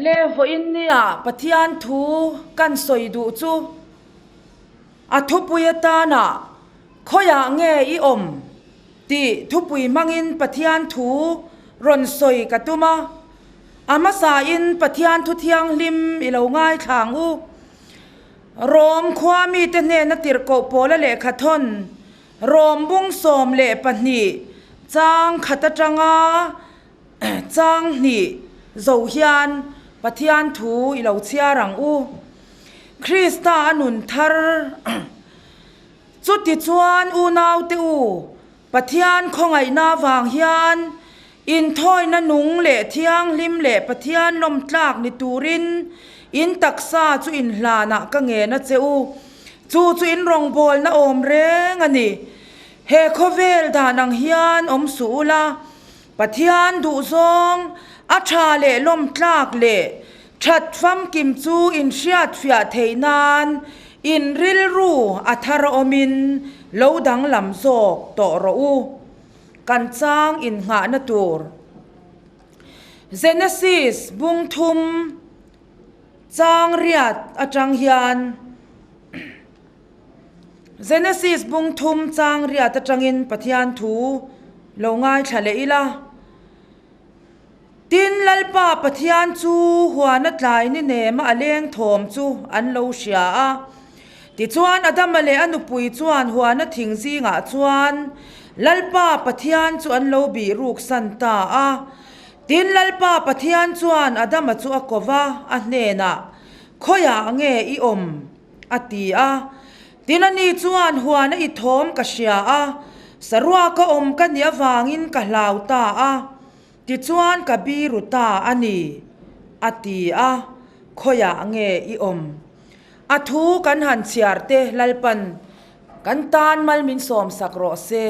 Le vawiin nia Pathian thu kan sawi duh chu a thupui atana khawiah nge i awm tih thupui hmangin Pathian thu rawn sawi ka tum a. A hmasain Pathian thu thianghlim i lo ngaithla ang u. Rom khua mite hnena tirhkoh pawla lehkha thawn Rom bung 12 chang khat atanga chang hnih zo hian Pathian thu i lo chhiar ang u. Krista a nun thar chuti chuan unaute u, Pathian khawngaihna avang hian inthawina nung leh thianghlim leh Pathian lawmtlak ni turin in taksa chu inhlanah ka ngen a che u. Chu chu in rawngbawlna awm reng a ni. He khawvel dan ang hian awm suh ula, Pathian duhzawng a tha leh lawmtlak leh that famkim chu in hriatfiah theih nan in rilru a thar awmin lo danglam zawk tawh rawh u. Kan chang innghahna tur. Genesis bung thum. Chang riat atang hian Genesis bung thum chang riat atangin Pathian thu lo ngaithla leh ila. Tin, Lalpa Pathian chu huana tlai ni nema a leng thawm chu an lo hria a. Tichuan Adama leh a nupui chuan huana thing zingah chuan Lalpa Pathian chu an lo bih ruksan ta a. Tin, Lalpa Pathian chuan Adama chu a ko va, a hnenah, Khawiah nge i awm? a ti a. Tin, ani chuan, Huana i thawm ka hria a, saruaka awm ka nih avangin ka hlau ta a, tichuan ka biru ta a ni, a ti a. Khawiah nge i awm? A thu kan han chhiar te, Lalpan kan tan mal min sawmsak rawh se.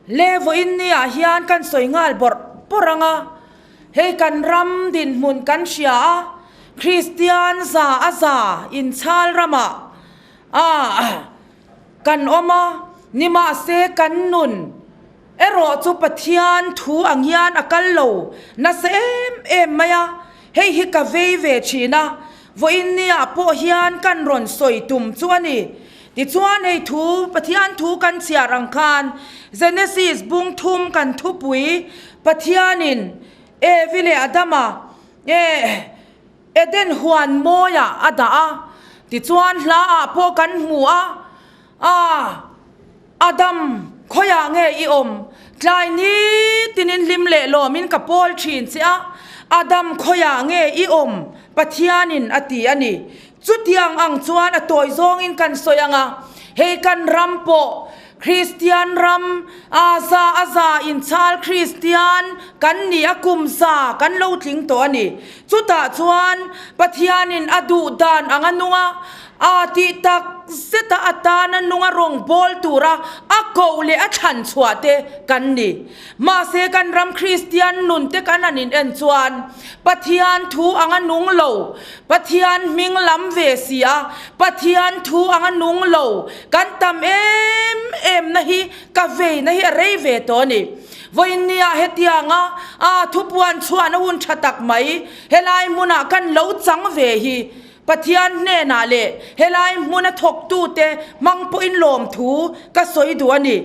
Le vawiin niah hian kan sawi nghal bawrh bawrh ang a, hei kan ram dinhmun kan hria a, Kristian za a za inchhal ramah a kan awm a, nimahse kan nun erawh chu Pathian thu ang hian a kal lo nasa em em mai a, hei hi ka vei ve thin a, vawiin niah pawh hian kan rawn sawi tum chu a ni. Tichuan hei thu, Pathian thu kan chhiar ang khan Genesis bung thum kan thupui Pathianin Evi leh Adama e Eden huan mawiah a dah a. Tichuan hlaah pawh kan hmu a, A Adam, khawiah nge i awm? Tlai nitinin hlim leh lawmin ka pawl thin che a, Adam, khawiah nge i awm? Pathianin a ti a ni. Chutiang ang chuan a tawi zawngin kan sawi ang a, hei kan ram pawh Kristian ram, a za a za inchhal Kristian kan ni a, kum za kan lo tling tawh a ni. Chutah chuan Pathianin a duh dan ang a nung a, A tih tak zeta atana nunga rawngbâwl tura a koh leh a thlan chhuah te kan ni. Mahse kan ram Kristian nun te kan han inen chuan Pathian thu anga nung lo, Pathian hming lam ve si a, Pathian thu anga nung lo kan tam em em na hi ka veina hi a rei ve tawh a ni. Vawiinnia hetianga a thupuan chhuahna hun tha tak mai helai hmunah kan lo chang ve hi Pathian hnenah leh helai hmuna thawktute hmang pawhin lawmthu ka sawi duh a ni.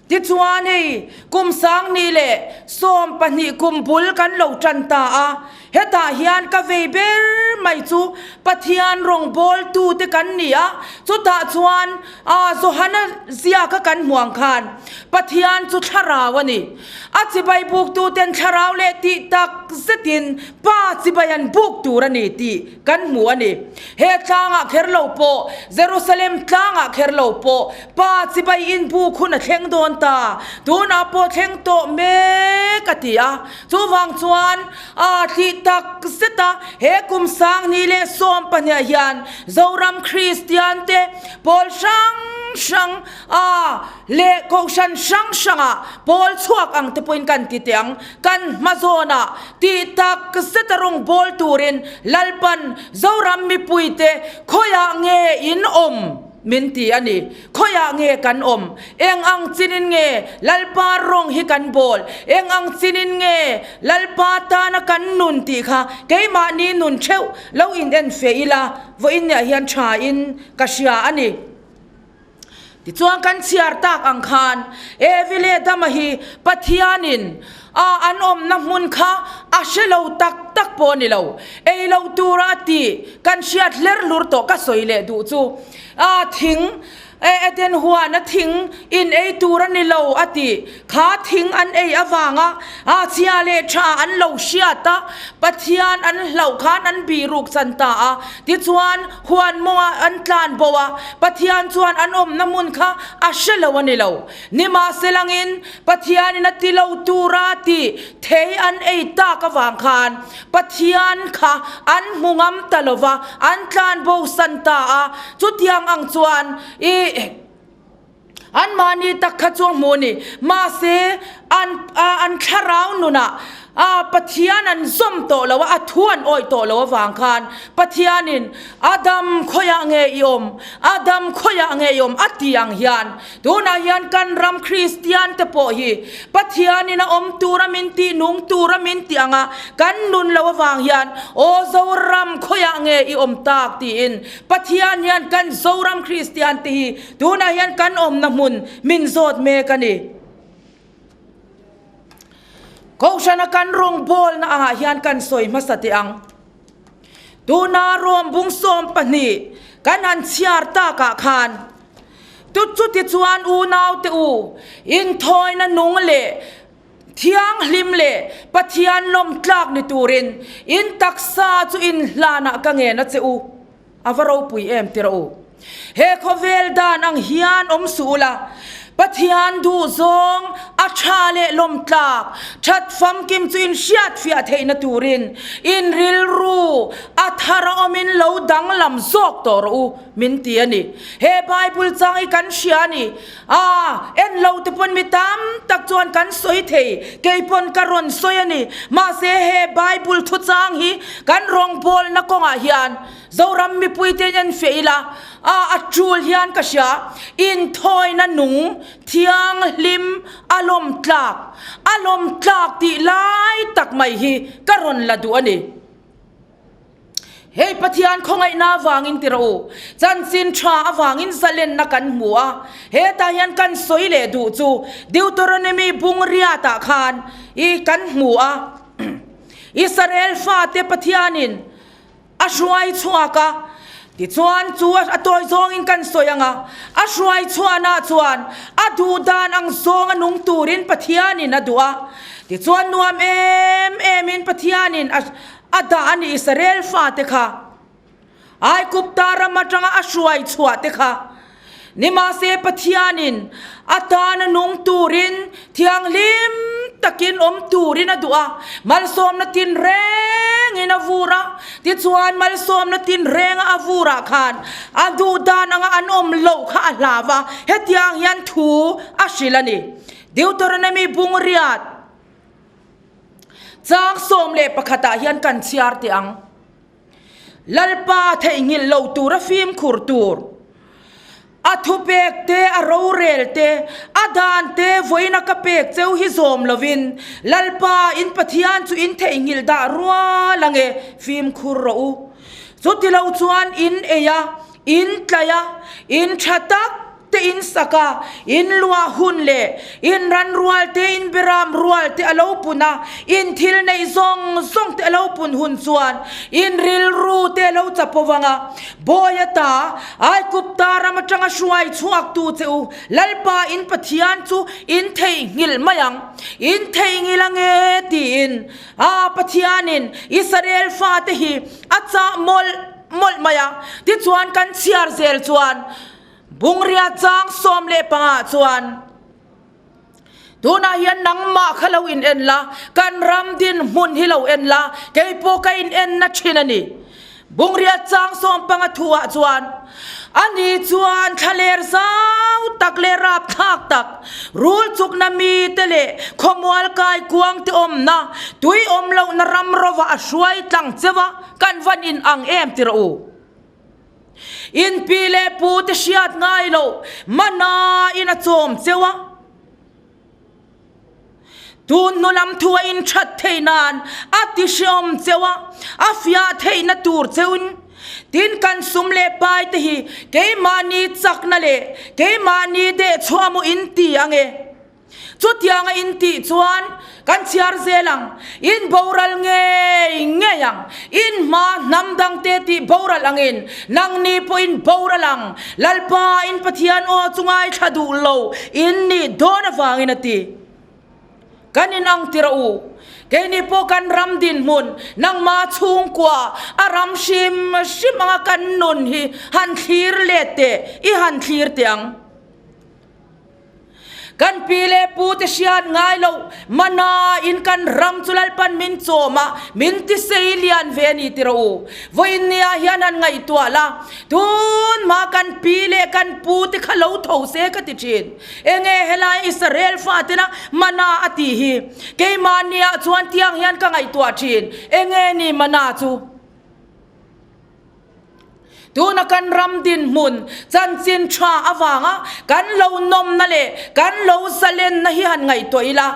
Tichuan hei kum sangni leh 12 kum bul kan lo tan ta a, hetah hian ka vei ber mai chu Pathian rawngbawltute kan ni a, chutah chuan a Johana ziaka kan hmu ang khan Pathian chu thlarau a ni. A chibai buktuten thlarau leh tih tak zetin Pa chibai an buk tur a ni tih kan hmu a ni. He tlangah kher lo pawh, Jerusalem tlangah kher lo pawh, Pa chibai in buk hun a thleng dawn ta, tunah pawh thleng tawh mek a ti a. Chuvang chuan a thih tak zet a, he kum 2012 ah hian Zoram Kristian te pawl hrang hrang a leh kohhran hrang hrangah pawl chhuak ang te pawhin kan ti teh ang. Kan hma zawnah tih tak zeta rawngbâwl turin Lalpan Zoram mipuite khawiah nge in awm? Min ti a ni. Khawiah nge kan awm? Eng ang chinin nge Lalpa rawng hi kan bawl? Eng ang chinin nge Lalpa tana kan nun tih kha keimahni nun theuh lo in en fe ila, vawiin niah hian tha in ka hria a ni. Tichuan kan chhiar tak ang khan Evi leh Adama hi Pathianin a an awmna hmun kha a hre lo tak tak pawh a ni lo. Ei loh tura a tih kan hriat hler hlur tawh ka sawi leh duh chu a thing Eden huana thing in ei tur a ni lo a tih kha thing an ei avanga a chhia leh tha an lo hriat a, Pathian an hlauh khan an bih ruk chan ta a, tichuan huan mawngah an tlan bo a, Pathian chuan an awmna hmun kha a hre lo a ni lo. Nimahselangin Pathianin a ti lo tura tih thei an ei tak avang khan Pathian kha an hmu ngam ta lo va, an tlan bo san ta a, chutiang ang chuan i anmahni tak kha chu a hmu a ni. Mahse, an an thlarau nunah a Pathian an zawm tawh lo a, a thu an awih tawh lo avang khan Pathianin Adam khawiah nge i awm? Adam khawiah nge i awm? a ti ang hian Tunah hian kan ram Kristian te pawh hi Pathianin a awm tura min tih nung tura min tih anga kan nun lo avang hian Aw Zoram khawiah nge i awm tak tiin Pathian hian kan Zoram Kristian te hi tunah hian kan awmna hmun min zawt mek a ni. Kohhrana kan rawngbawlna angah hian kan sawi hmasa teh ang. Tuna Rom bung 12 kan han chhiar takah khan Tu chuti chuan unaute u, inthawina nung leh thianghlim leh Pathian lawm tlak ni turin in taksa chu inhlanah ka ngen a che u. A va ropui em tirh u. He khawvel dan ang hian awm suh ula, Pathian duh zawng a tha leh lawm tlak, that famkim chu in hriatfiah theihna turin in rilru a thar a awmin lo danglam zawk tawh rawh u. Min ti a ni. He Bible chang hi kan hria a ni. A, en lo te pawn mi tam tak chuan kan sawi thei, kei pawn ka rawn sawi a ni. Mahse he Bible thu chang hi kan rawngbawlna kawngah hian Zoram mipui te in enfiah ila, a, a tul hian ka hria. Inthawina nung thianghlim a lawm tlak, a lawm tlak tih lai tak mai hi ka rawn la duh a ni. Hei Pathian khawngaihna avangin ti rawh u, chanchin tha avangin zalenna kan hmu a, hetah hian kan sawi leh duh chu Deuteronomy bung riatah khan i kan hmu a, Israel fate Pathianin a hruai chhuak a, tichuan chu a tawi zawngin kan sawi ang a, a hruai chhuahna chuan a duh dan ang zawnga nung turin Pathianin a duh a, tichuan nuam em emin Pathianin a A dah a ni Israel fate kha, Aigupta ram atanga a hruai chhuah te kha. Nimahse Pathianin a tana nung turin thianghlim takin awm turin a duh a, malsawmna tinrengin a vur a. Tichuan malsawmna tinrenga a vurah khan a duh dan anga an awm loh kha a hlau a, hetiang hian thu a hrilh a ni. Deuteronomy bung riat. Chang 11 ah hian kan chhiar teh ang. Lalpa theihnghilh lo tura fimkhur tur, a thupek te, a rorel te, a dan te vawiin a ka pek cheu hi zawm lovin Lalpa in Pathian chu in theihnghilh dah rual ange, fimkhur rawh u. Chutilo chuan in ei a, in tlaih a, in tha tak te in sak a, in luah hun leh in ran rual te, in biram rual te a lo pun a, in thil neih zawng zawng te a lo pun hun chuan in rilru te a lo chapo vang a, Bawi ata Aigupta ram atanga hruai chhuak tu che u, Lalpa in Pathian chu in theihnghilh mai ang, in theihnghilh ange tiin a Pathianin Israel fate hi a chah mawlh mawlh mai a, tichuan kan chhiar zel chuan Bungria chang 15 chuan tunah hian nangmah kha lo in en la, kan ram dinhmun hi lo en la, kei pawh ka in en na thin a ni. Bungria chang 15 thuah chuan ani chuan thlaler zau tak leh rapthlak tak, rul chukna mite leh khawmual kai kuang te awmna, tui awm lohna ram rovah a hruai tlang cheu a, kan van in ang em ti rawh u. In pi leh pu te hriat ngai loh mana in a chawm cheu a. Tun hnu lam thu a inthat theih nan a ti hreawm cheu a, a fiah theihna tur cheuin tin kan sum leh pai te hi keimahni chakna leh keimahni dehchhuah maw in ti ang e. Chutianga in tih chuan kan chhiar zel ang, in boral ngei ngei ang, in hma hnam dangte tih boral angin nangni pawh in boral ang, Lalpa in Pathian aw chu ngaithla duh lo in nih dawn avangin a ti. Kan in ang ti rawh u, keini pawh kan ram dinhmun nangma chhungkua a ram hrim hrim anga kan nun hi han thlir let teh, i han thlir teh ang. Kan pi leh pu te hriat ngai loh mana in kan ram chu Lalpan min chawm a, min ti sei lian ve a ni ti rawh u. Vawiin nia hian han ngaihtuah la, tun hma kan pi leh kan pu te kha lo tho se ka ti thin. Enge helai Israel fatena mana a tih hi? Keimahniah chuan tiang hian ka ngaihtuah thin, enge ni mana chu? Tuna kan ram dinhmun chanchin tha avanga kan lo nawmna leh kan lo zalenna hi han ngaihtuah ila,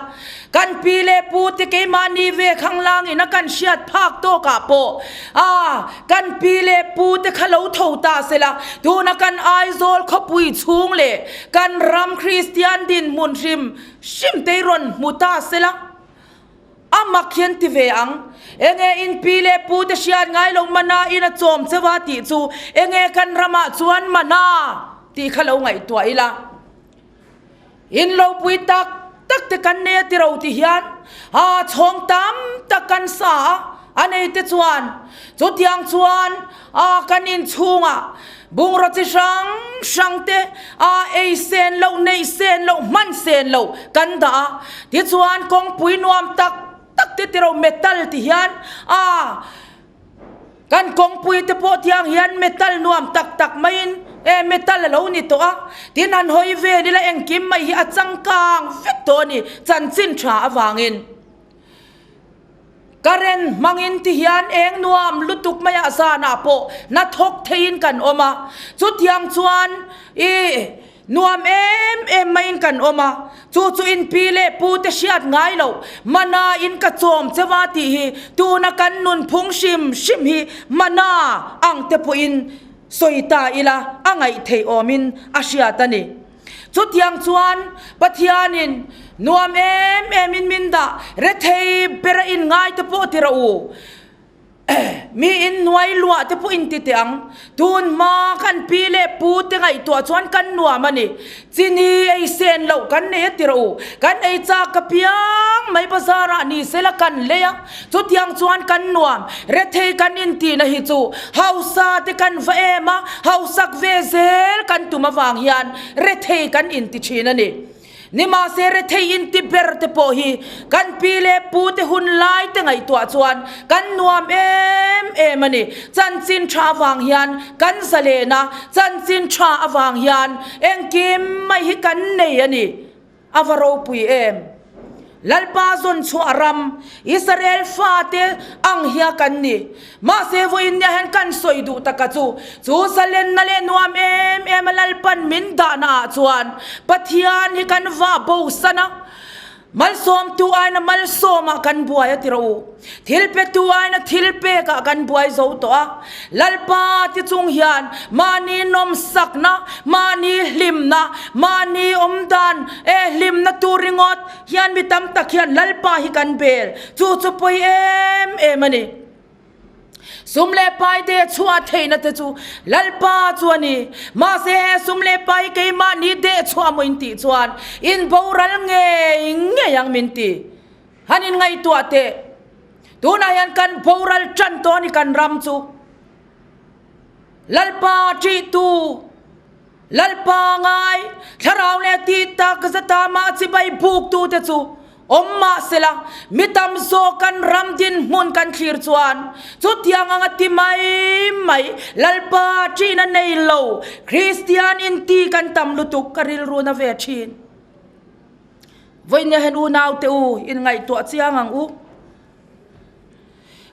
kan pi leh pu te keimahni ve khanglangin a kan hriat phak tawkah pawh a kan pi leh pu te kha lo tho ta sela, tuna kan Aizawl khawpui chhung leh kan ram Kristian dinhmun hrim hrim te hi rawn hmu ta sela. A mak hian ti ve ang. Enge in pi leh pu te hriat ngai lo mana in a chawm cheu a tih chu enge kan ramah chuan mana tih kha lo ngaihtuah ila. In lo pui tak tak te kan nei a ti ro ti hian a chhawng tam tak kan sa a, a nei te chuan chutiang chuan a kan inchhungah Bungraw chi hrang hrang te a ei sen loh, neih sen loh, hman sen loh kan dah a. Tichuan kawngpui nuam tak tak te tiro metal ti hian a kan kawngpui te pawh tiang hian metal nuam tak tak maiin e metal a lo ni tawh a. Tin han hawi vel ila engkim mai hi a changkang vek tawh a ni chanchin tha avangin. Current hmangin ti hian eng nuam lutuk maiah zanah pawh hna thawk theiin kan awm a, chutiang chuan i nuam em em maiin kan awm a, chu chu in pi leh pu te hriat ngai loh mana in ka chawm cheu a tih hi tuna kan nunphung hrim hrim hi mana ang te pawhin sawi ta ila a ngaih theih awmin a hriat a ni. Chutiang chuan Pathianin nuam em emin min dah rethei bera inngai te pawh ti rawh u. Mi inhnuai luah te pawh inti teh ang. Tun hma kan pi leh pu te ngaihtuah chuan kan nuam a ni. Chini ei sen loh kan nei a ti rawh u. Kan ei chak apiang mai bazar ah ni sela kan lei a. Chutiang chuan kan nuam rethei kan intihna hi chu hausa te kan va em a, hausak ve zel kan tum avang hian rethei kan inti thin a ni. Nimahse rethei inti ber te pawh hi kan pi leh pu te hun lai te ngaihtuah chuan kan nuam em em a ni. Chanchin tha avang hian kan zalen a, chanchin tha avang hian engkim mai hi kan nei a ni. A va ropui em! Lalpa zawn chhuah ram, Israel fate ang hia kan ni. Mahse vawiin nia hian kan sawi duh taka chu, chu zalenna leh nuam em em a Lalpan min dahna ah chuan Pathian hi kan vah bosan a, malsawmtu aina malsawmah kan buai a ti rawh u. Thil petu aina thil pekah kan buai zo tawh a, Lalpa ti chung hian mahni nawmsakna, mahni hlimna, mahni awmdan e hlimna tur ringawt hian mi tam tak hian Lalpa hi kan bel, chu chu pawi em em a ni. Sum leh pai te chhuah theihna te chu Lalpa chu a ni. Mahse he sum leh pai hi keimahni dehchhuah maw in tih chuan in boral ngei ngei ang min ti. Han in ngaihtuah teh. Tunah hian kan boral tan tawh a ni kan ram chu. Lalpa ṭihtu, Lalpa ngai, thlarau leh tih tak zata mah chibai buktu te chu awm mah sela, mi tam zawk kan ram dinhmun kan thlir chuan chutiang anga ti mai mai Lalpa ṭihna nei lo Kristian inti kan tam lutuk ka rilru na ve ṭhin. Vawinia hian unaute u in ngaihtuah chiang ang u.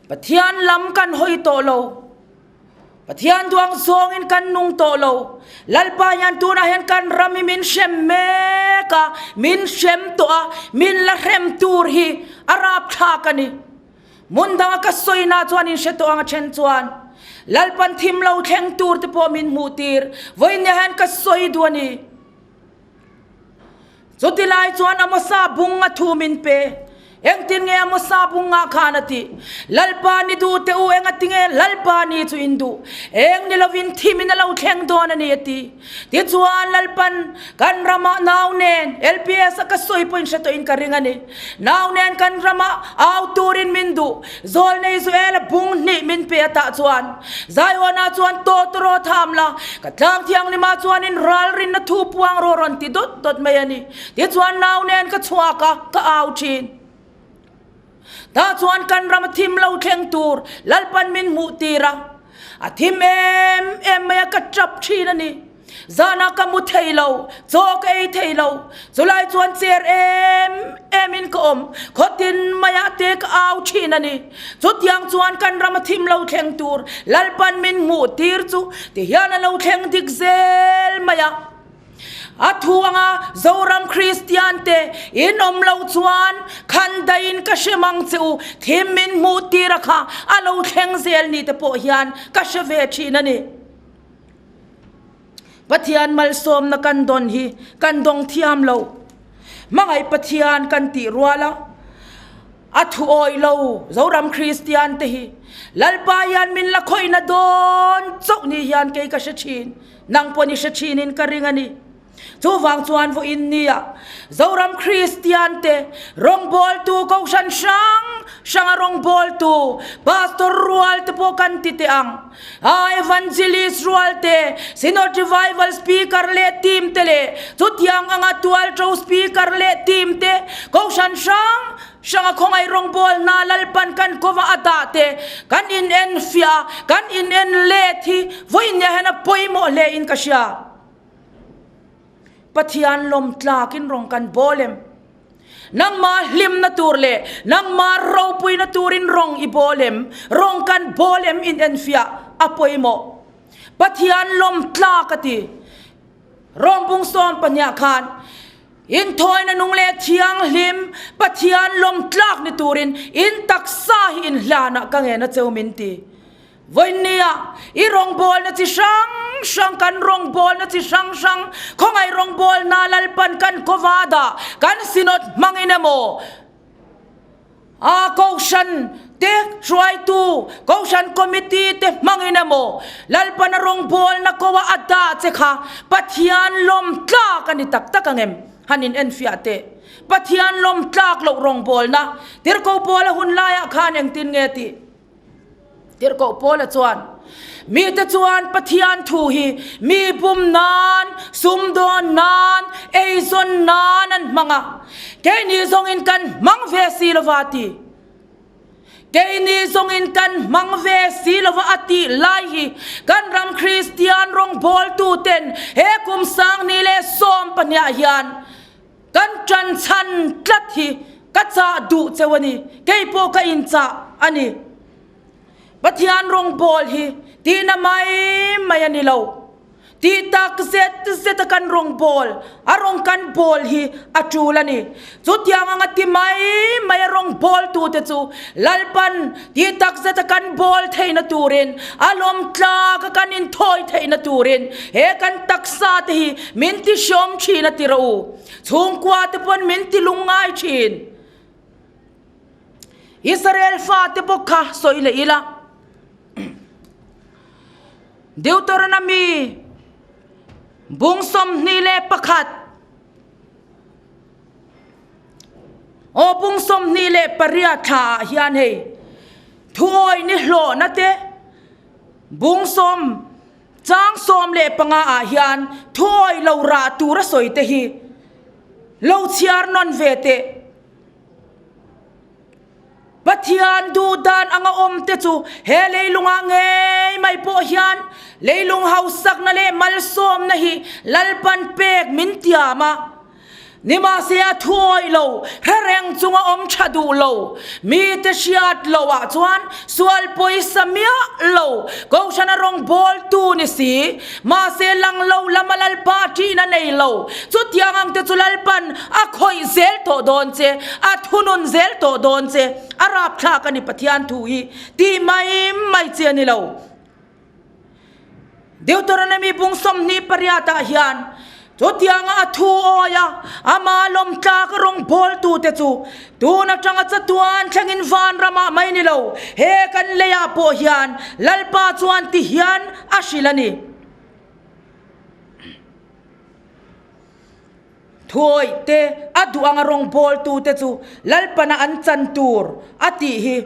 Pathian lam kan hawi tawh lo. Pathian duang zawngin kan nung tawh lo. Lalpa hian tunah hian kan ram hi min hrem mek a, min hrem tawh a, min la hrem tur hi a rapthlak a ni. Hmun danga ka sawina chuan in hre tawh ang a then chuan Lalpan thim lo thleng tur te pawh min hmuh tir. Vawiin hian ka sawi duh a ni. Chuti lai chuan Amosa bunga thu min pe. Engtin nge Amosa bunga khan a tih? Lalpa ni duh teh u, engati nge Lalpa ni chu in duh? Eng ni lovin thimin a lo thleng dawn a ni a ti. Tichuan Lalpan kan ramah nau nen, LPS a ka sawi pawhin hre tawhin ka ring a ni, nau nen kan ramah au turin min duh. Zawlnei Joel-a bung hnih min pe a tah chuan Zaihawnah chuan tawtawraw tham la, ka tlang thianghlimah chuanin ralrinna thu puang rawh rawn ti dawt dawt mai a ni. Tichuan nau nen ka chhuak a, ka au thin. Tah chuan kan ram a thim lo thleng tur Lalpan min hmuh tir a, a thim em em mai a, ka tap thin a ni. Zanah ka mu thei lo, chaw ka ei thei lo, chulai chuan cher em em in ka awm, khawtin maiah te ka au thin a ni. Chutiang chuan kan ram a thim lo thleng tur Lalpan min hmuh tir chu tihian a lo thleng dik zel mai a. A thu anga Zoram Kristian te in awm loh chuan khan daiin ka hre mang che u, thim min hmuh tir a kha a lo thleng zel ni te pawh hian ka hre ve thin a ni. Pathian malsawmna kan dawn hi kan dawng thiam lo. Hmangaih Pathian kan tih rual a, a thu awih lo Zoram Kristian te hi Lalpa hian min la khawihna dawn chauh ni hian kei ka hre thin, nang pawh ni hre thinin ka ring a ni. Chuvang chuan vawiin nia Zoram Kristian te rawngbawltu Kohhran hrang hranga rawngbawltu Pastor rual te pawh kan ti teh ang. A Evangelist rual te, Synod Revival Speaker leh team te leh chutiang anga Tualṭo Speaker leh team te Kohhran hrang hranga khawngaih rawngbawlna Lalpan kan kawva a dah te kan inenfiah a, kan inen let hi vawiin nia hian a pawimawh hle in ka hria. Pathian lawm tlakin rawng kan bawl em? Nangmah hlimna tur leh nangmah ropuina turin rawng i bawl em? Rawng kan bawl em in enfiah a pawimawh. Pathian lawm tlak a ti. Rawng bung sawm pahniah khan inthawina nung leh thianghlim Pathian lawm tlak ni turin in taksa hi inhlanah ka ngen a cheu min ti. Vawinia i rawngbawlna chi hrang hrang, kan rawngbawlna chi hrang hrang, khawngaih rawngbawlna Lalpan kan kawva dah, kan Synod hmangin emaw, a Kohhran te hruaitu, Kohhran Committee te hmangin emaw, Lalpan a rawngbawlna koa a dah che kha Pathian lawm tlak a ni tak tak ang em? Han in enfiah teh. Pathian lawm tlak loh rawngbawlna Tirhkoh Paula hun laiah khan engtin nge tih? Tirhkoh Paula chuan, Mite chuan Pathian thu hi mi bum nan, sumdawn nan, eizawn nan an hmang a, keini zawngin kan hmang ve si lova a ti. Keini zawngin kan hmang ve si lova a tih lai hi kan ram Kristian rawngbawltuten he kum sangni leh sawmpahniah hian Kan ṭan chhan tlat hi ka chah duh cheu a ni, kei pawh ka inchah a ni. Pathian rawngbâwl hi tihna mai mai a ni lo. Tih tak zet zeta kan rawngbâwl, a rawng kan bâwl hi a ṭul a ni. Chutiang anga ti mai mai a rawngbâwltute chu Lalpan tih tak zeta kan bâwl theihna turin, a lawmtlâka kan inthawi theihna turin he kan taksa te hi min ti hriawm thin a ti rawh u. Chhungkua te pawn min ti lungngai thin. Israel fate bawk kha sawi leh ila. Deuteronomy bung 21 Aw bung 28 thla ah hian hei thuawi ni hlawhna te Bung sawm, chang 15 ah hian thuawi lo rah tur a sawi te hi lo chhiar nawn ve teh. Pathian duh dan anga awm te chu he leilungah ngei mai pawh hian leilung hausakna leh malsawmna hi Lalpan pek min tiam a. Nimahse a thuawih lo, hre reng chunga awm tha duh lo, mite hriat lo ah chuan sual pawisa miah lo, Kohhrana rawngbawltu ni si, mahse lang lo lama Lalpa ṭihna nei lo, chutiang ang te chu Lalpan a khawih zel tawh dawn che, a thunun zel tawh dawn che, a rapthlak a ni Pathian thu hi tih mai mai chi a ni lo. Deuteronomy bung 28 ah hian chutianga a thu awi a, ama lawmtlak rawngbawltute chu tun atanga chatuan thlengin vanramah mai ni lo, he kan leiah pawh hian Lalpa chuan ti hian a hrilh a ni. Thuawih te a duh anga rawngbawltute chu Lalpana an chan tur a tih hi.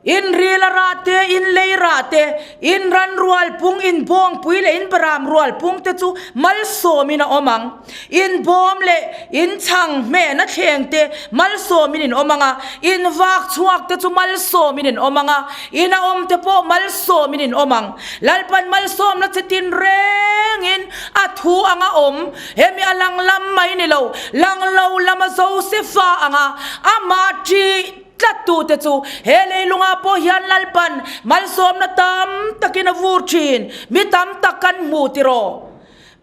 In ril a rah te, in lei rah te, in ran rual pung, in bawngpui leh in baram rual pung te chu malsawmin a awm ang. In bawm leh in chhang hmehna thleng te malsawmin in awm ang a, in vak chhuak te chu malsawmin in awm ang a, in a awm te pawh malsawmin in awm ang. Lalpan malsawmna chi tin rengin a thu anga awm, hemi a lang lam mai ni lo, lang lo lama Josefa anga amah ṭih, Tlattute chu he leilungah pawh hian Lalpan malsawmna tam takin a vur thin, mi tam tak kan hmu tiraw?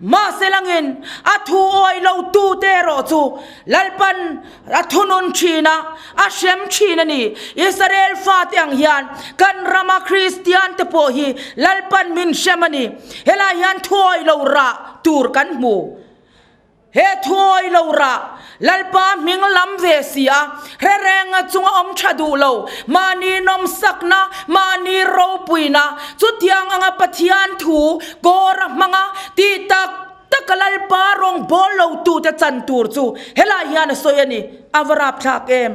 Mahse langin a thu awih lotute erawh chu Lalpan a thunun thin a, a hrem thin a ni. Israel fate ang hian kan rama Kristiante pawh hi Lalpan min hrem a ni. Helai hian thu awih lo rah tur kan hmu. He thuawi lo rah, Lalpa hming lam ve si a, hre renga chunga awm tha duh lo, mahni nawmsakna, mahni ropuina, chutiang anga Pathian thu kawr a hmanga tih tak taka Lalpa rawng bawl lo tute chan tur chu helai hian a sawi a ni, a va rapthlak em?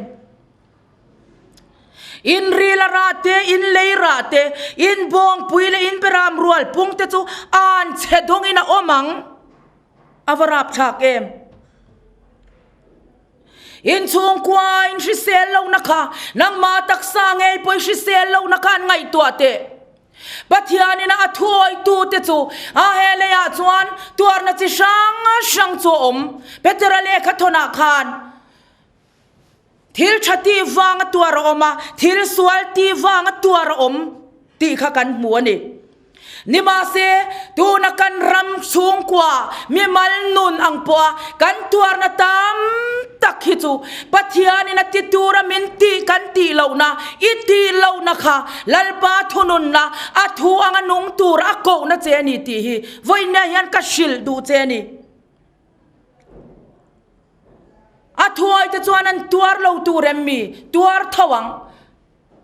In ril a rah te, in lei rah te, in bawngpui leh in beram rual pung te chu an chhe dawngin a awm ang. A va rapthlak em? Inchhungkua in hrisel lohna kha nangmah taksa ngei pawh i hrisel lohna kha an ngaihtuah teh. Pathianin a thuawitute chu a he leiah chuan tuarna chi hrang hrang chu a awm. Petera lehkha thawnah khan thil tha tih vanga tuar a awm a, thil sual tih vanga tuar a awm tih kha kan hmu a ni. Nimahse, tuna kan ram chhungkua mimal nun ang pawha kan tuarna tam tak hi chu Pathianin a ti tura min tih kan tih lohna, i tih lohna kha Lalpa thununna a thu anga nung tura a kohna che a ni tih hi vawiinah hian ka hrilh duh che a ni. A thuaite chuan an tuar lo tur em mi? Tuar tho ang.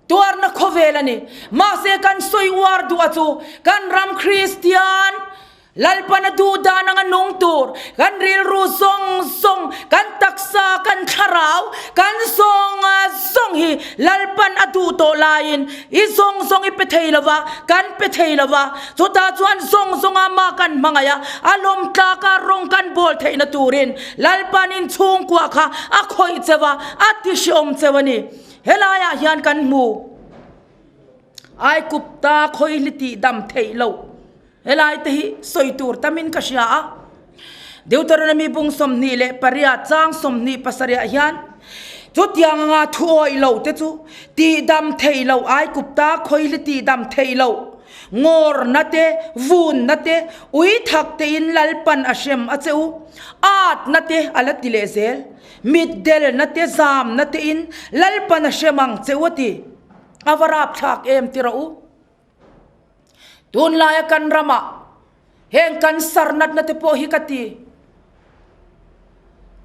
Tuarna khawvel a ni. Mahse kan sawi uar duh a chu kan ram Kristian Lalpan a duh dan anga nung tur, kan rilru zawng zawng, kan taksa, kan thlarau, kan zawng zawng hi Lalpan a duh tawh laiin i zawng zawng i pe thei lo va, kan pe thei lo va. Chutah chuan zawng zawnga mah kan hmangaih a, a lawm tlaka rawng kan bawl theihna turin Lalpan inchhungkua kha a khawih cheu a, a tihriawm cheu a ni. Helaiah hian kan hmu Aikupta khawihli tih dam theih loh helai te hi sawi tur tamin ka hria a. Deuteronomy bung 28 chang 27 ah hian chutiang anga thu awih lo te chu tih dam theih loh Aikupta khawihli tih dam theih loh ngawrna te vunna te ui thak tein Lalpan a hrem a che u atna te a la ti leh zel. Mitdelna te zamna te in Lalpan a hrem ang che u a ti. A va rapthlak em ti rawh u. Tunlaia kan ramah heng kan sar natna te pawh hi ka ti.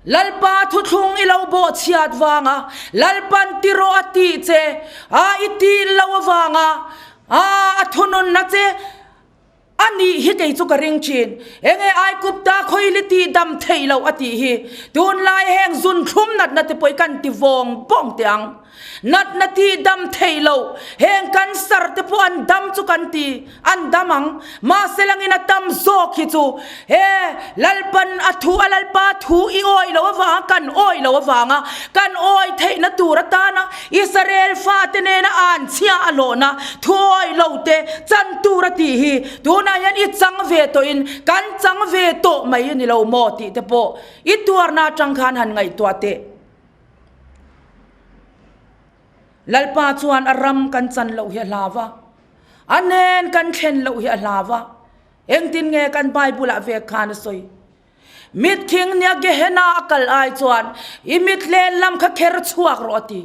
Lalpa thuthlung i lo bawhchhiat vanga Lalpan ti rawh a tih che a i tih lo avanga a a thununna che A nih hi kei chu ka ring thin. Enge Aikupta khawili tih dam theih loh a tih hi. Tunlai heng zun thlum natna te pawh hi kan ti vawng vawng teh ang. Natna tih dam theih loh, heng cancer te pawh an dam chu kan ti, an dam ang. Mahse langin a tam zawk hi chu he Lalpan a thu a Lalpa thu i awih loh avanga kan awih loh avanga kan awih theihna tur atana Israel fate nena an chhia a hlawhna thu awih lo te chan tur a tih hi tunah hian i chang ve tawhin kan chang ve tawh mai a ni lo maw tih te pawh i tuarna atang khan han ngaihtuah teh. Lalpa chuan a ram kan chan loh hi a hlau a, a nen kan thlen loh hi a hlau a. Engtin nge kan Bible-ah ve khan a sawi? Mitthing nia Gehenna a kal ai chuan i mit lehlam kha kher chhuak rawh a ti.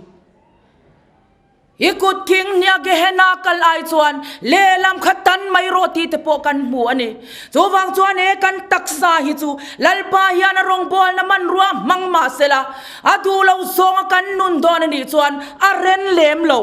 I kut thing nia Gehenna kal ai chuan lehlam kha tan mai rawh tih te pawh kan hmu a ni. Chuvang chuan he kan taksa hi chu Lalpa hian a rawngbawlna hmanrua hmang mah sela, a duh lo zawnga kan nun dawn a nih chuan a ren lem lo.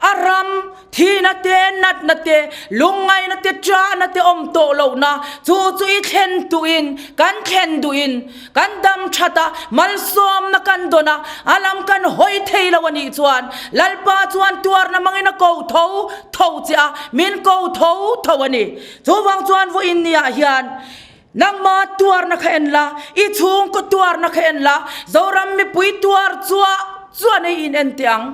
A ram thihna te, natna te, lungngaihna te, ṭahna te awm tawh lohna chu chu i thlen duhin kan thlen duhin Kan dam that a, malsawmna kan dawn a, a lam kan hawi thei lo a nih chuan Lalpa chuan tuarna mangin a ko tho tho che a, min ko tho tho a ni. Chuvang chuan vawiin niah hian nangma tuarna kha en la, i chhungkaw tuarna kha en la, Zoram mipui tuar chuah chuan ei in en teh ang.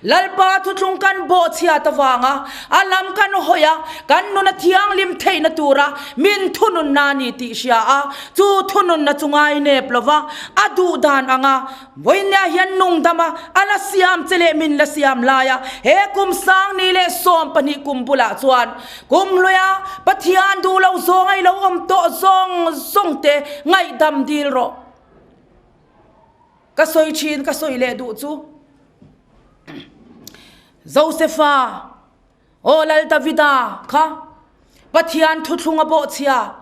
Lalpa thuthlung kan bawhchhiat avanga a lam kan hawi a, kan nun a thianghlim theihna tura min thununna a ni tih hria a, chu thununna chu ngai nep lova a duh dan anga vawinia hian nungdam a, a la siam che leh min la siam lai a, he kum sangni leh 12 kum bulah chuan kum hluia Pathian duh lo zawng a i lo awm tawh zawng zawng te ngaihdam dil rawh. Ka sawi thin, ka sawi leh duh chu. Josefa, aw Lal Davida kha Pathian thuthlung a bawhchhia.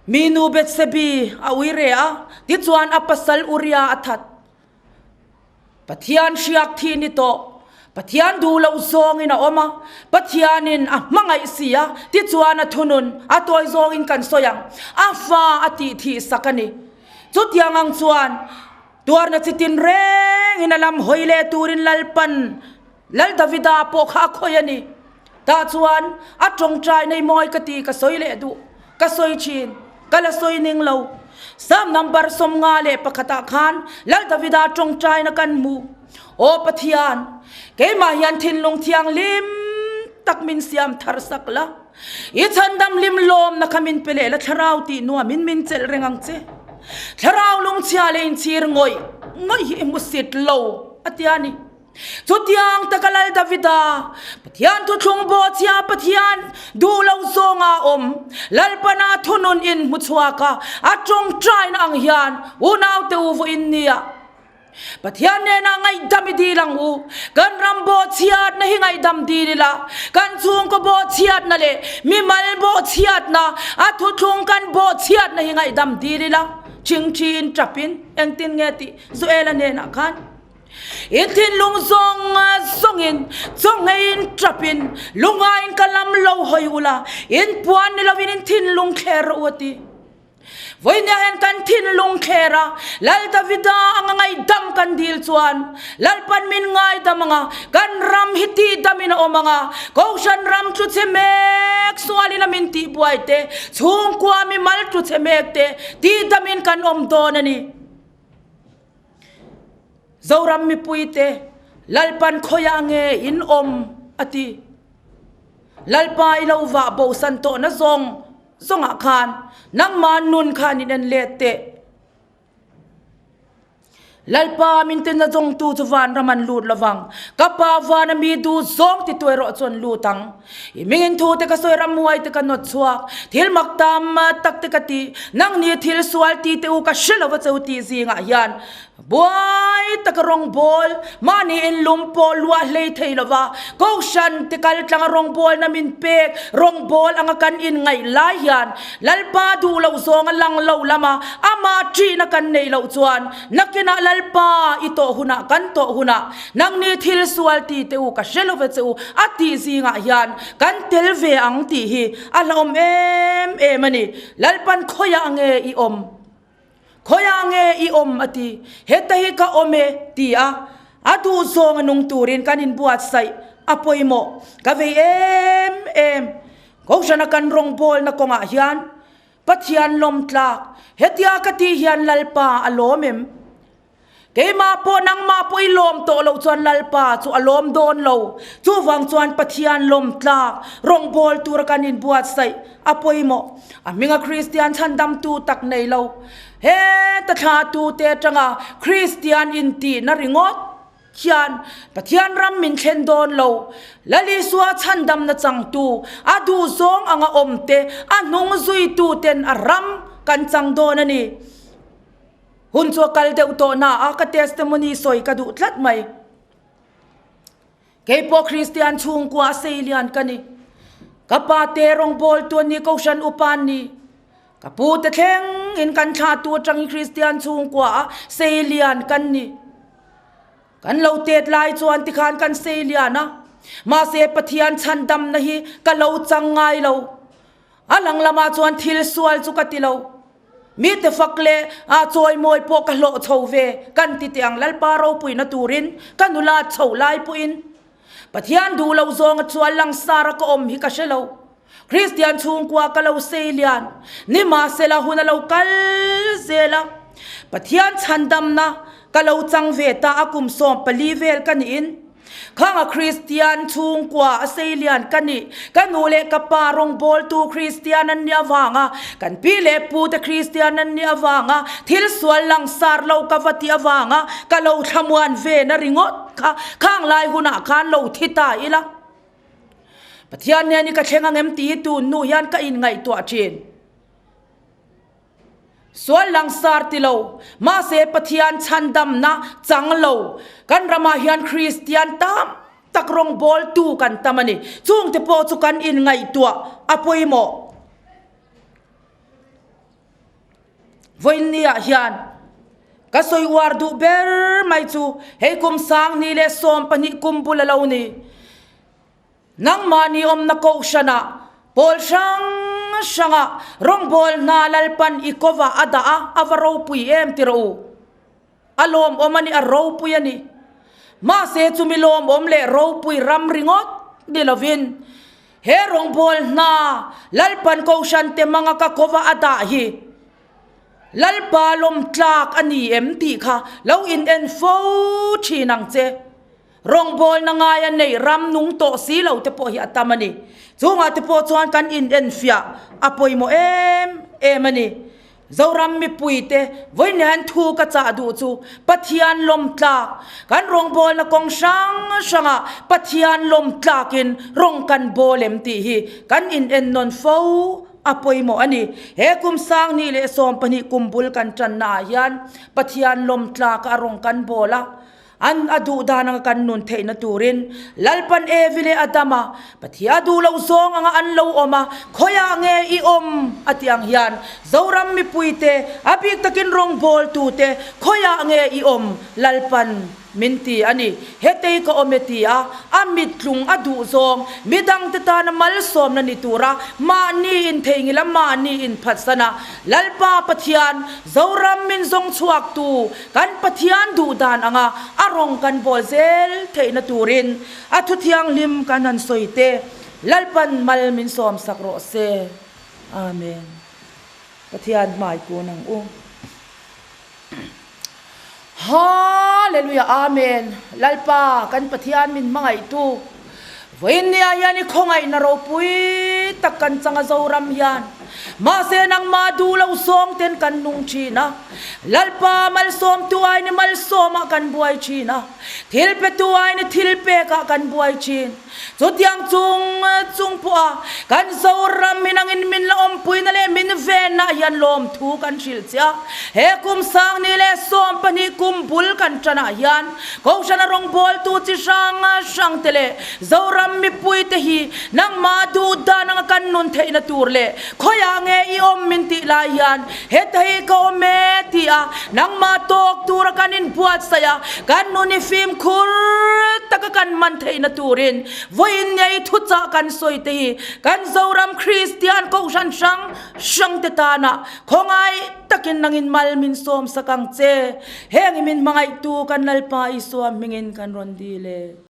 Mi nu Bethsebi a ui re a, tichuan a pasal Uria a that. Pathian hriak thi ni tawh. Pathian duh loh zawngin a awm a, Pathianin a hmangaih si a, tichuan a thunun a tawi zawngin kan sawi ang, a fa a tih thih sak a ni. Chutiang ang chuan tuarna chi tin rengin a lam hawi leh turin Lalpan Lal Davida pawh kha a khawi a ni. Tah chuan a tawngtai nei mawi ka ti ka sawi leh duh, ka sawi thin, ka la sawi ning lo. Psalm number 51 ah khan Lal Davida tawngtaina kan hmu. Aw Pathian, keimah hian thinlung thianghlim tak min siam thar sak la. I chhandam hlim lawmna kha min pe leh la thlarau tih nuamin min chelh reng ang che. Thlarau lungchhia leh inchhir ngawih ngawih hi i hmusit lo a ti a ni. Chutiang taka Lal Davida, Pathian thuthlung bawhchhia Pathian duh lo zawnga awm, Lalpana thunun in hmu chhuak a, a tawngtaina ang hian unaute u vawiin nia Pathian nena ngaihdam i dil ang u. Kan ram bawhchhiatna hi ngaihdam dil ila, kan chhungkaw bawhchhiatna leh mimal bawhchhiatna, a thuthlung kan bawhchhiatna hi ngaihdam dil ila, chingchiin tapin engtin nge tih Joela hnenah khan I thinlung zawng zawngin chawngheiin tapin lungaiin ka lam lo hawi ula, in puan ni lovin in thinlung thler rawh u a ti. Vawinia hian kan thinlung thler a, Lal Davida anga ngaihdam kan dil chuan Lalpan min ngaidam anga, kan ram hi tihdamin a awm anga, Kohhran ram tlu chhe mek sualin a min tihbuai te, chhungkua mimal tlu chhe mek te tihdamin kan awm dawn a ni. Zoram mipuite Lalpan khawiah nge in awm a ti. Lalpa i lo vah bosan tawhna zawng zawngah khan nangmah nun khan in en let teh. Lalpa min tina zawngtu chu vanram an lut lovang. Ka pa vana mi duh zawng ti tu erawh chu an lut ang. I mingin thu te ka sawi ramhuai te ka nawt chhuak, thil mak tam tak te ka ti, nangni thil sual ti te u ka hre lo va cheu tih zingah hian buai taka rawngbawl mahni inlum pawh luah hlei thei lo va, Kohhran te kal tlanga rawngbawlna min pek rawngbawl anga kan inngaih lai hian Lalpa duh loh zawnga lang lo lama amah ṭihna kan neih loh chuan nakinah Lalpa i tawh hunah kan tawh hunah Nangni thil sual ti teh u ka hre lo ve che u a tih zingah hian kan tel ve ang tih hi a hlauhawm em em a ni. Lalpan khawiah nge i awm? Khawiah nge i awm? a ti. Heta hi ka awm e, ti a. A duh zawng a nung turin kan inbuatsaih a pawimawh. Ka vei em em. Kohhrana kan rawngbawlna kawngah hian Pathian lawm tlak. Hetia ka tih hian Lalpa a lawm em? Keimah pawh nangmah pawh i lawm tawh loh chuan Lalpa chu a lawm dawn lo. Chuvang chuan Pathian lawm tlak rawngbâwl tura kan inbuatsaih a pawimawh. A hminga Kristian chhandamtu tak nei lo. Heta thlatute atanga Kristian intihna ringawt hian Pathian ram min thlen dawn lo. Lal Isua chhandamna changtu, a duhzawng anga awmte, a hnung zuituten a ram kan chang dawn a ni. Hun chu a kal deuh tawh na a, ka testimony sawi ka duh tlat mai. Keipawh Kristian chhungkua a sei lian ka ni. Ka pa te rawngbawltu an ni, Kohhran upa an ni. Ka pu te thleng in kan thlahtu atangin Kristian chhungkua a sei lian kan ni. Kan lo tet lai chuan tikhan kan sei lian a, mahse Pathian chhandamna hi ka lo chang ngai lo. A lang lamah chuan thil sual chu ka ti lo. Mite fak leh a chawimawi pawh ka hlawh chho ve kan ti teh ang Lalpa ropuina turin ka nula chho lai pawhin Pathian duh loh zawnga chuan langsara ka awm hi ka hre lo. Kristian chhungkua ka lo sei lian nimahsela hun a lo kal zel a, Pathian chhandamna ka lo chang ve ta a kum 14 vel ka niin Khanga Kristian chhungkua a sei lian ka nih, ka nu leh ka pa rawngbawltu Kristian an nih avanga, kan pi leh pu te Kristian an nih avanga, thil sual langsar lo ka va tih avanga ka lo thlamuan ve na ringawt kha khang lai hunah khan lo thi ta ila. Pathian nen i ka thleng angem tih hi tun nu hian ka inngaihtuah thin. Sual langsar ti lo, mahse Pathian chhandamna chang lo. Kan ramah hian Kristian tam tak rawngbawltu kan tam a ni. Chungte pawh chu kan inngaihtuah a pawimawh. Vawiinniah hian ka sawi uar duh ber mai chu hei kum 2012 kum bul a lo ni. Nangmahni awmna kohhranah pawl hrang hrangah rawngbâwl hna Lalpan i kawvah a dah a, a va ropui em ti rawh u. A lawmawm a ni, a ropui a ni. Mahse chumi lawmawm leh ropui ram ringawt ni lovin he rawngbâwl hna Lalpan kohhrante hmanga ka kawvah a dah hi Lalpa lawm tlâk a ni em tih kha lo inen fo ṭhin ang che. Rawngbawlna ngaia neih ram nung tawh si lo te pawh hi a tam a ni. Chungah te pawh chuan kan inenfiah a pawimawh em em a ni. Zoram mipuite vawiin thu ka chah duh chu Pathian lawm tlak, kan rawngbawlna kawng hrang hrangah Pathian lawm tlakin rawng kan bawl em tih hi kan inennawn fo a pawimawh a ni. He kum 2012 kum bul kan tannaah hian Pathian lawm tlaka rawng kan bawl a, An a duh dan anga kan nun theihna turin Lalpan Evi leh Adama Pathia duh loh zawng anga an lo awm a, khawiah nge i awm? a ti ang hian Zoram mipuite, a bik takin rawngbawltute, khawiah nge i awm? Lalpan min ti a ni. Hetei ka awm e ti a, a mittlung a duh zawng, midangte tana malsawmna ni tura mahni intheingil a mahni inphatsan a, Lalpa Pathian, Zoram min zawng chhuaktu, Kan Pathian duh dan anga a rawng kan bawl zel theihna turin a thu thianghlim kan han sawi te Lalpan mal min sawm sak rawh se. Amen. Pathian hmai kun ang u. Hallelujah Amen. Lalpa kan Pathian min hmangaihtu Vawiinniah hian i khawngaihna ropui tak kan chang a Zoram hian. Mahse nangmah duh lo sawng ten kan nung thin a. Lalpa malsawmtu aiin i malsawmah kan buai thin a. Thil petu aiin i thil pekah kan buai thin. Chutiang chung chung pawha kan Zoram hi nangin min la awmpuina leh min venna hian lawmthu kan hrilh che a. He kum 2012 kum bul kan tanah hian Kohhrana rawngbawltu chi hrang hrang te leh Zoram mipui te hi nangmah duh dan anga kan nun theih. theihna tur leh khawiah nge i awm min tih lai hian heta hi ka awm e ti a nangmah tawk tura kan inbuatsaih a, kan nun i fimkhur taka kan man theihna turin vawiin ngei thuchah kan sawi te hi kan Zoram Kristian Kohhran hrang hrang te tana khawngaih takin nangin mal min sawmsak ang che. Heng i min hmangaihtu kan Lalpa Isua hmingin kan rawn dil e.